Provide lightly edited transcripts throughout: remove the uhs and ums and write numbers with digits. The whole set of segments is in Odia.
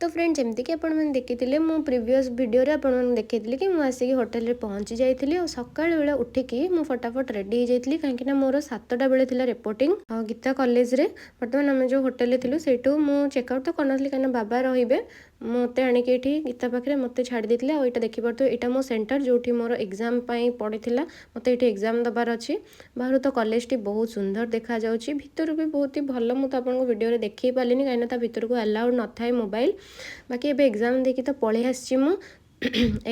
ତ ଫ୍ରେଣ୍ଡ, ଯେମିତିକି ଆପଣମାନେ ଦେଖିଥିଲେ, ମୁଁ ପ୍ରିଭିୟସ୍ ଭିଡ଼ିଓରେ ଆପଣମାନଙ୍କୁ ଦେଖେଇଥିଲି କି ମୁଁ ଆସିକି ହୋଟେଲରେ ପହଞ୍ଚି ଯାଇଥିଲି ଆଉ ସକାଳ ବେଳେ ଉଠିକି ମୁଁ ଫଟାଫଟ ରେଡ଼ି ହେଇଯାଇଥିଲି, କାହିଁକିନା ମୋର 7ଟା ବେଳେ ଥିଲା ରିପୋର୍ଟିଂ ଗୀତା କଲେଜରେ। ବର୍ତ୍ତମାନ ଆମେ ଯେଉଁ ହୋଟେଲରେ ଥିଲୁ, ସେଇଠୁ ମୁଁ ଚେକ୍ଆଉଟ୍ ତ କରିନଥିଲି, କାହିଁକିନା ବାବା ରହିବେ। ମୋତେ ଆଣିକି ଏଇଠି ଗୀତା ପାଖରେ ମୋତେ ଛାଡ଼ି ଦେଇଥିଲେ। ଆଉ ଏଇଟା ଦେଖିପାରୁଥିବେ, ଏଇଟା ମୋ ସେଣ୍ଟର, ଯେଉଁଠି ମୋର ଏକ୍ଜାମ୍ ପାଇଁ ପଡ଼ିଥିଲା। ମୋତେ ଏଇଠି ଏକ୍ଜାମ୍ ଦେବାର ଅଛି। ବାହାରୁ ତ କଲେଜଟି ବହୁତ ସୁନ୍ଦର ଦେଖାଯାଉଛି, ଭିତରୁ ବି ବହୁତ ହି ଭଲ। ମୁଁ ତ ଆପଣଙ୍କୁ ଭିଡ଼ିଓରେ ଦେଖେଇ ପାରିଲିନି, କାହିଁକିନା ତା ଭିତରକୁ ଆଲାଉଡ଼ ନଥାଏ ମୋବାଇଲ। ବାକି ଏବେ ଏକ୍ଜାମ୍ ଦେଇକି ତ ପଳେଇ ଆସିଛି ମୁଁ।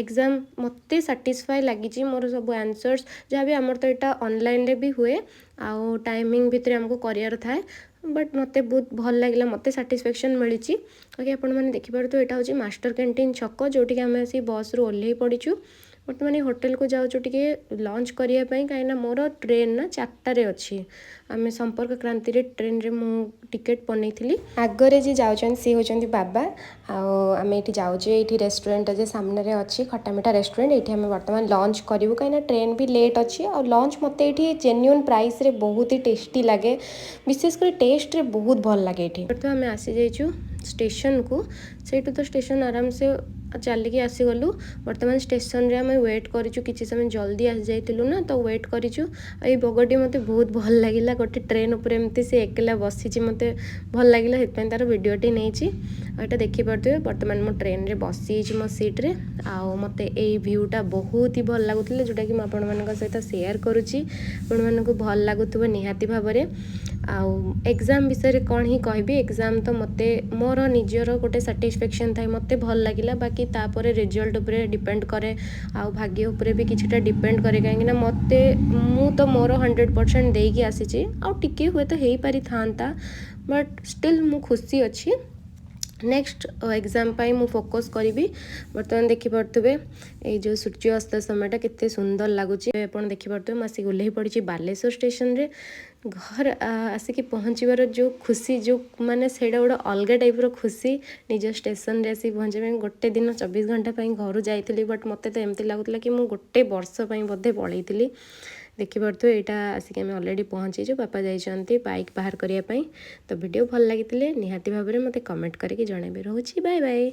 ଏକ୍ଜାମ୍ ମୋତେ ସାଟିସ୍ଫାଏ ଲାଗିଛି, ମୋର ସବୁ ଆନ୍ସର୍ସ ଯାହା ବି। ଆମର ତ ଏଇଟା ଅନଲାଇନରେ ବି ହୁଏ ଆଉ ଟାଇମିଂ ଭିତରେ ଆମକୁ କରିବାର ଥାଏ, ବଟ୍ ମୋତେ ବହୁତ ଭଲ ଲାଗିଲା, ମୋତେ ସାଟିସ୍ଫ୍ୟାକ୍ସନ୍ ମିଳିଛି। ବାକି ଆପଣମାନେ ଦେଖିପାରୁଥିବେ, ଏଇଟା ହେଉଛି ମାଷ୍ଟର କ୍ୟାଣ୍ଟିନ୍ ଛକ, ଯେଉଁଠିକି ଆମେ ଆସି ବସ୍ରୁ ଓହ୍ଲେଇ ପଡ଼ିଛୁ। ବର୍ତ୍ତମାନ ଏଇ ହୋଟେଲକୁ ଯାଉଛୁ ଟିକେ ଲଞ୍ଚ କରିବା ପାଇଁ, କାହିଁକିନା ମୋର ଟ୍ରେନ୍ ନା 4ଟାରେ ଅଛି। ଆମେ ସମ୍ପର୍କ କ୍ରାନ୍ତିରେ ଟ୍ରେନ୍ରେ ମୁଁ ଟିକେଟ୍ ବନେଇଥିଲି। ଆଗରେ ଯିଏ ଯାଉଛନ୍ତି, ସିଏ ହେଉଛନ୍ତି ବାବା। ଆଉ ଆମେ ଏଇଠି ଯାଉଛୁ, ଏଇଠି ରେଷ୍ଟୁରାଣ୍ଟ ଯେ ସାମ୍ନାରେ ଅଛି, ଖଟା ମିଠା ରେଷ୍ଟୁରାଣ୍ଟ। ଏଇଠି ଆମେ ବର୍ତ୍ତମାନ ଲଞ୍ଚ କରିବୁ, କାହିଁକିନା ଟ୍ରେନ୍ ବି ଲେଟ୍ ଅଛି। ଆଉ ଲଞ୍ଚ ମୋତେ ଏଇଠି ଜେନ୍ୟୁନ୍ ପ୍ରାଇସ୍ରେ ବହୁତ ହି ଟେଷ୍ଟି ଲାଗେ, ବିଶେଷ କରି ଟେଷ୍ଟରେ ବହୁତ ଭଲ ଲାଗେ ଏଇଠି। ବର୍ତ୍ତମାନ ଆମେ ଆସିଯାଇଛୁ ଷ୍ଟେସନକୁ। ସେଇଠୁ ତ ଷ୍ଟେସନ ଆରାମସେ ଚାଲିକି ଆସିଗଲୁ। ବର୍ତ୍ତମାନ ଷ୍ଟେସନରେ ଆମେ ୱେଟ୍ କରିଛୁ କିଛି ସମୟ। ଜଲ୍ଦି ଆସିଯାଇଥିଲୁ ନା, ତ ୱେଟ୍ କରିଛୁ। ଆଉ ଏଇ ବଗଟି ମୋତେ ବହୁତ ଭଲ ଲାଗିଲା। ଗୋଟେ ଟ୍ରେନ୍ ଉପରେ ଏମିତି ସେ ଏକଲା ବସିଛି, ମୋତେ ଭଲ ଲାଗିଲା, ସେଥିପାଇଁ ତା'ର ଭିଡ଼ିଓଟି ନେଇଛି। ଆଉ ଏଇଟା ଦେଖିପାରୁଥିବେ, ବର୍ତ୍ତମାନ ମୁଁ ଟ୍ରେନ୍ରେ ବସିଯାଇଛି ମୋ ସିଟ୍ରେ। ଆଉ ମୋତେ ଏଇ ଭ୍ୟୁଟା ବହୁତ ହି ଭଲ ଲାଗୁଥିଲା, ଯେଉଁଟାକି ମୁଁ ଆପଣମାନଙ୍କ ସହିତ ସେୟାର କରୁଛି। ଆପଣମାନଙ୍କୁ ଭଲ ଲାଗୁଥିବ ନିହାତି ଭାବରେ। ଆଉ ଏକ୍ଜାମ୍ ବିଷୟରେ କ'ଣ ହିଁ କହିବି? ଏକ୍ଜାମ୍ ତ ମୋତେ ମୋର ନିଜର ଗୋଟେ ସାଟିସ୍ଫ୍ୟାକ୍ସନ୍ ଥାଏ, ମୋତେ ଭଲ ଲାଗିଲା। ବାକି ତାପରେ ରେଜଲ୍ଟ ଉପରେ ଡିପେଣ୍ଡ କରେ ଆଉ ଭାଗ୍ୟ ଉପରେ ବି କିଛିଟା ଡିପେଣ୍ଡ କରେ, କାହିଁକିନା ମୁଁ ତ ମୋର 100% ଦେଇକି ଆସିଛି। ଆଉ ଟିକେ ହୁଏତ ହେଇପାରିଥାନ୍ତା, ବଟ୍ ଷ୍ଟିଲ୍ ମୁଁ ଖୁସି ଅଛି। ନେକ୍ସଟ ଏକ୍ଜାମ୍ ପାଇଁ ମୁଁ ଫୋକସ୍ କରିବି। ବର୍ତ୍ତମାନ ଦେଖିପାରୁଥିବେ, ଏଇ ଯେଉଁ ସୂର୍ଯ୍ୟ ଅସ୍ତ ସମୟଟା କେତେ ସୁନ୍ଦର ଲାଗୁଛି। ଆପଣ ଦେଖିପାରୁଥିବେ, ମୁଁ ଆସିକି ଓହ୍ଲେଇ ପଡ଼ିଛି ବାଲେଶ୍ୱର ଷ୍ଟେସନରେ। ଘର ଆସିକି ପହଞ୍ଚିବାର ଯେଉଁ ଖୁସି, ଯେଉଁ ମାନେ ସେଇଟା ଗୋଟେ ଅଲଗା ଟାଇପ୍ର ଖୁସି, ନିଜ ଷ୍ଟେସନରେ ଆସିକି ପହଞ୍ଚିବା ପାଇଁ। ଗୋଟେ ଦିନ 24 ଘଣ୍ଟା ପାଇଁ ଘରୁ ଯାଇଥିଲି, ବଟ୍ ମୋତେ ତ ଏମିତି ଲାଗୁଥିଲା କି ମୁଁ ଗୋଟେ ବର୍ଷ ପାଇଁ ବୋଧେ ପଳେଇଥିଲି। ଦେଖିପାରୁଥିବେ, ଏଇଟା ଆସିକି ଆମେ ଅଲରେଡ଼ି ପହଞ୍ଚିଛୁ। ବାପା ଯାଇଛନ୍ତି ବାଇକ୍ ବାହାର କରିବା ପାଇଁ। ତ ଭିଡ଼ିଓ ଭଲ ଲାଗିଥିଲେ ନିହାତି ଭାବରେ ମୋତେ କମେଣ୍ଟ କରିକି ଜଣାଇବେ। ରହୁଛି, ବାଏ ବାଏ।